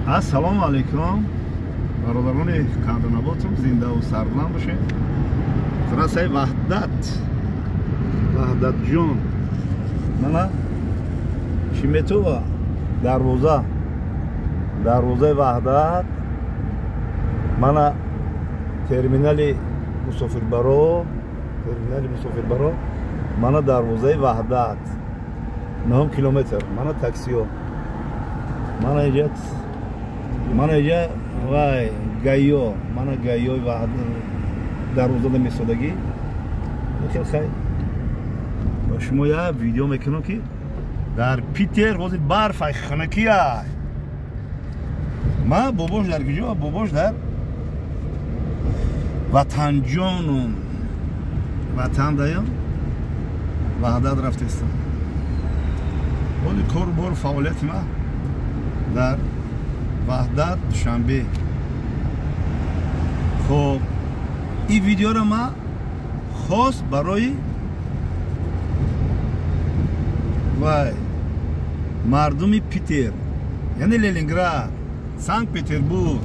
Ассалому алайкум, бародарони қандонаботум, зиндаву сарбаланд бошед. Трассаи Ваҳдат, Ваҳдатҷон, мана Шиметова, дарвоза, дарвозаи Ваҳдат, мана терминали мусофирбаро, терминали мусофирбаро, мана дарвозаи Ваҳдат, 9 километр, мана таксиё, мана иҷа, мана иҷа вай гайё, мана гайёи Ваҳдат дарвозада месодагӣ. Хел хай ба шумо як видео мекунам, ки дар Питер ҳозир барф ай хунукия. Ма бобош дар куҷо? Бобош дар ватанҷонум, ватан даям, Ваҳдат рафтестам. Ҳозир кору бору фаъолияти ма дар Ваҳдат, Душанбе. Хоб, ин видеоро ма хос барои вай мардуми Питер, яъне Ленинград, Санкт Петербург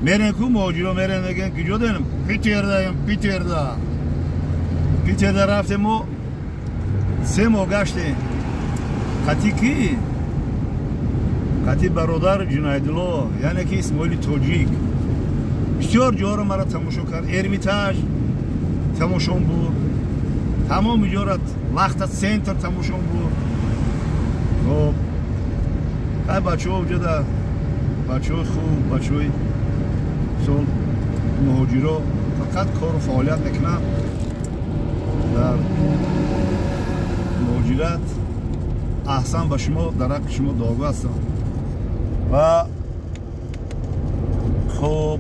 мерен ку муҳоҷиро мерен, мегӯян куҷо дорем? Питердаем, Питерда. Питерда рафтем, мо 3 моҳ гаштем. Қати ки? Қати бародар Ҷунайдулло, яъне ки Исмоили Тоҷик. Бисёр ҷоро мара тамошо кард, Эрмитаж тамошон буд, тамоми ҷора, Лахта центр тамошон буд. Хоб, ай бачаҳо уҷада, бачаҳои хуб, бачаҳои сол муҳоҷиро фақат кору фаъолият мекунанд дар муҳоҷират. Аҳсан ба шумо, дар ҳаққи шумо дуогӯ ҳастам. Ва хоб,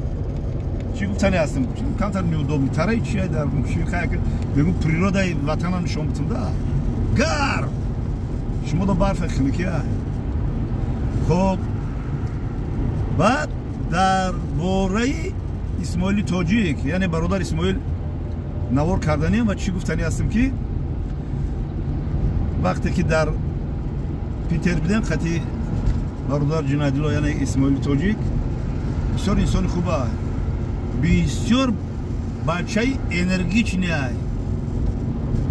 чӣ гуфтани ҳастем? Камтар неудобнитараи чи дар мошин, мегӯм природаи ватанам нишон битум да гарм, шумо до барфа хунукия. Хоб, баъд дар бораи Исмоили Тоҷик, яъне бародар Исмоил навор карданиам. Ва чӣ гуфтани ҳастем, ки вақте ки дар Питер будем қати бародар Ҷунайдулло, яъне Исмоили Тоҷик, бисёр инсони хуба, бисёр бачаи энергичный ай,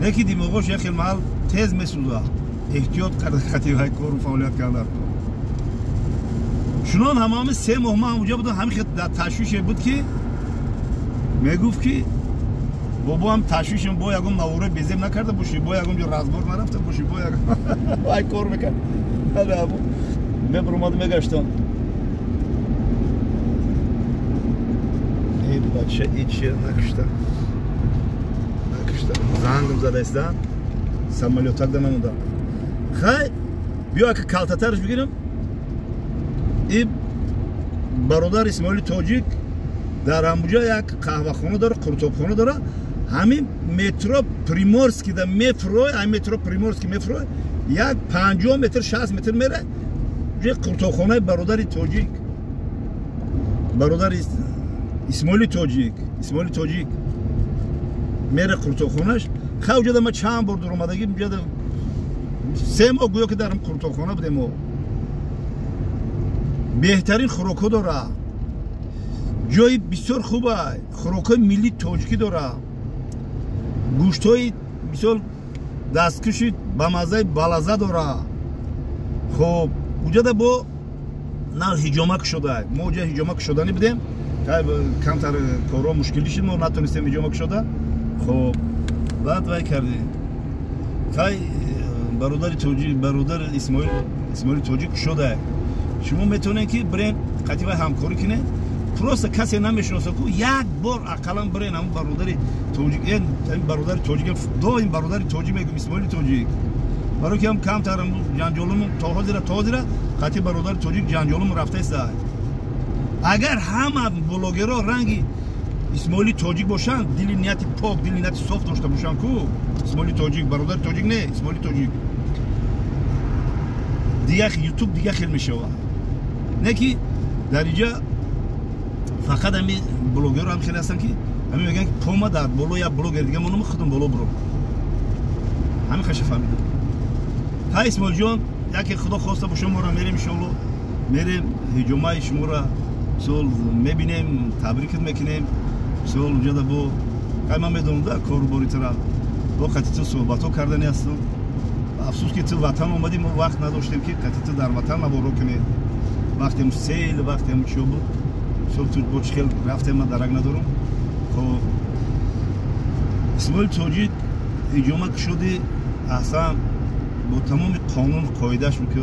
не ки димоғош як хел маҳал тез месӯзад. Эҳтиёт қати вай кору фаъолият кардан. Чунон ҳамаами 3 моҳ ман ҳамуҷа будам, ҳамин хел дар ташвише буд, ки мегуфт, ки бобоам ташвишем, бо ягон навораи безеб накарда бошӣ, бо ягон ҷо разбор нарафта бошӣ, бо ягон вай кор мекард. Мебуромаду мегаштам. Эй бача, ичи накушта, накушта, зангам задаистан, самолётак да намудам. Хай, биё ака калтатарш бигирам. И бародар Исмоили Тоҷик дар ҳамуҷа як қаҳвахона дора, қуртобхона дора. Ҳамин метро Приморский да мефрой, ҳамин метро Приморский мефрой, як 50 метр, 60 метр мере, ҷои қуртобхонаи бародари тоҷик, бародари Исмоили Тоҷик, Исмоили Тоҷик мере қуртобхонаш. Хай, уҷада ма чанд бор дуромадагӣ, уҷада 3 моҳ гӯё ки дар қуртобхона будем. Мо беҳтарин хӯрокҳо дора, ҷои бисёр хуба, хӯрокҳои миллии тоҷикӣ дора, гӯштҳои бисёр дасткуши ба маззаи балаза дора. Хоб, уҷада бо нав ҳиҷома кушода, мо уҷа ҳиҷома кушоданӣ будем, камтар корҳо мушкилӣ шуд, мо натонистем ҳиҷома кушода. Хоб, баъд вай кардем. Хай, бародари тоҷик, бародар Исмоил, Исмоили Тоҷик кушода, шумо метавонед ки бирен қати вай ҳамкорӣ кунед. Просто касе намешиноса ку, як бор ақаллан бирен ҳамун бародари тоҷик, бародари тоҷик, доим бародари тоҷик мегӯм, Исмоили Тоҷик, барои ки ҳам камтар ҷанҷолуму то ҳозира, то ҳозира қати бародари тоҷик ҷанҷолуму рафтаиста. Агар ҳама блогерҳо ранги Исмоили Тоҷик бошанд, дили нияти пок, дили нияти соф дошта бошанд ку, Исмоили Тоҷик, бародари тоҷик не, Исмоили Тоҷик, дигар ютуб дигар хел мешавад. Не ки дар инҷа фақат ҳами блогерро ҳам хеле ҳастанд, ки ҳами мегӯянд, ки пома дар боло як блогер дига монум, худам боло буром. Ҳамин хаша фаҳмидам. Ҳай, Исмоилҷон, яке худо хоста боша, моро мерем иншоалло. Мерем ҳиҷомаи шуморо мисол мебинем, табрикат мекунем. Мисол уҷада бо кай ман медонам да корубори тура бо қати ту суҳбатҳо кардани ҳастам. Афсӯс ки ту ватан омадӣ, мо вақт надоштем ки қати ту дар ватан наворо кунем. Вақтем сел, вақтем чиё буд. Мисол ту бо чӣ хел рафтем, ман дарак надорам. Хоб, Исмоил Тоҷик ҳиҷома кушоди, аҳсан, бо тамоми қонун қоидааш ки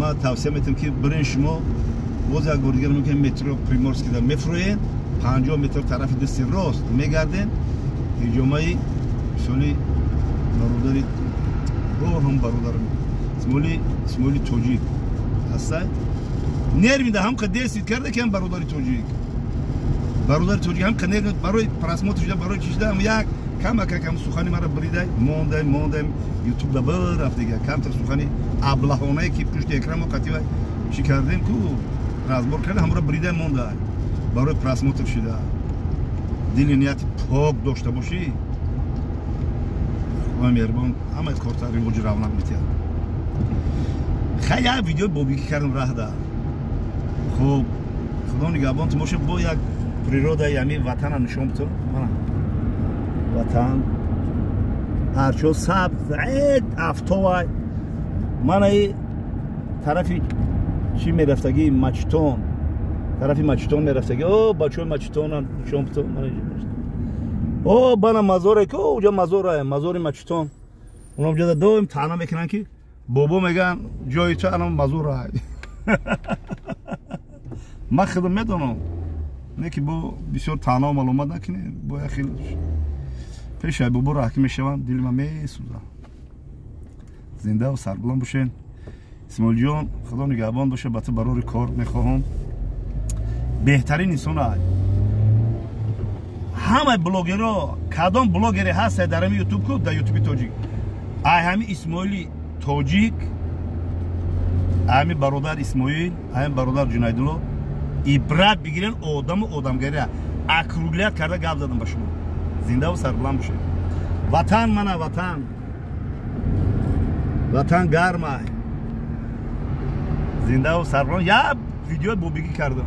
ман тавсия метавам ки бирен шумо боз як бор дигар мекунем, метро Приморскида мефурӯед, 50 метр тарафи дасти рост мегарден, ҳиҷомаи мисоли бародари ҳам бародар Исмоили Тоҷик ҳастай. Нервида ҳамқа десид карда ки ҳам бародари тоҷик, бародари тоҷик ҳамқа нерви барои просмотр шуда, барои чи шуда, як камака кам сухани мара бридай мондай мондай ютуб да бирафт дига. Камтар сухани аблаҳонае ки пушти экран қатива чӣ кардем ку разбор карда, ҳамора бридай мондай барои просмотр шуда. Дили нияти пок дошта бошӣ, Худои меҳрубон ҳамаи корта ривоҷу равнақ метиҳад. Хай, як видеои бобикӣ кардам раҳда. Хуб, Худо нигаҳбонтон боша. Бо як природаи ҳами ватана нишон битон. Мана ватан, ҳарчо сабз, афтовай. Манаи тарафи чӣ мерафтагӣ, Мачтон, тарафи Мачтон мерафтагӣ. О, бачаҳои Мачтона нишон битон. О, бана мазоре ки уҷа мазора, мазори Мачтон. Оно уҷада доим таъна мекунанд ки бобо мегӯянд, ҷои ту ана мазора. Ман худам медонам, не ки бо бисёр таънао маълумат накунем, бо як хел пешай бобо раҳкӣ мешаванд, дили ман месӯзад. Зиндаву сарбуланд бошен. Исмоилҷон, Худо нигаҳбон боша, ба ту барори кор мехоҳам. Беҳтарин инсон ай. Ҳамаи блогеро, кадом блогере ҳаст дар ҳами ютуб ку, дар ютуби тоҷик, ай ҳами Исмоили Тоҷик, ҳами бародар Исмоил, ҳами бародар Ҷунайдулло ибрат бигирен. Одаму одамгария округлять карда гап задам ба шумо. Зиндаву сарбуланд бошед. Ватан мана ватан, ватан гармай. Зиндаву сарбуланд. Як видеои бобигӣ кардам.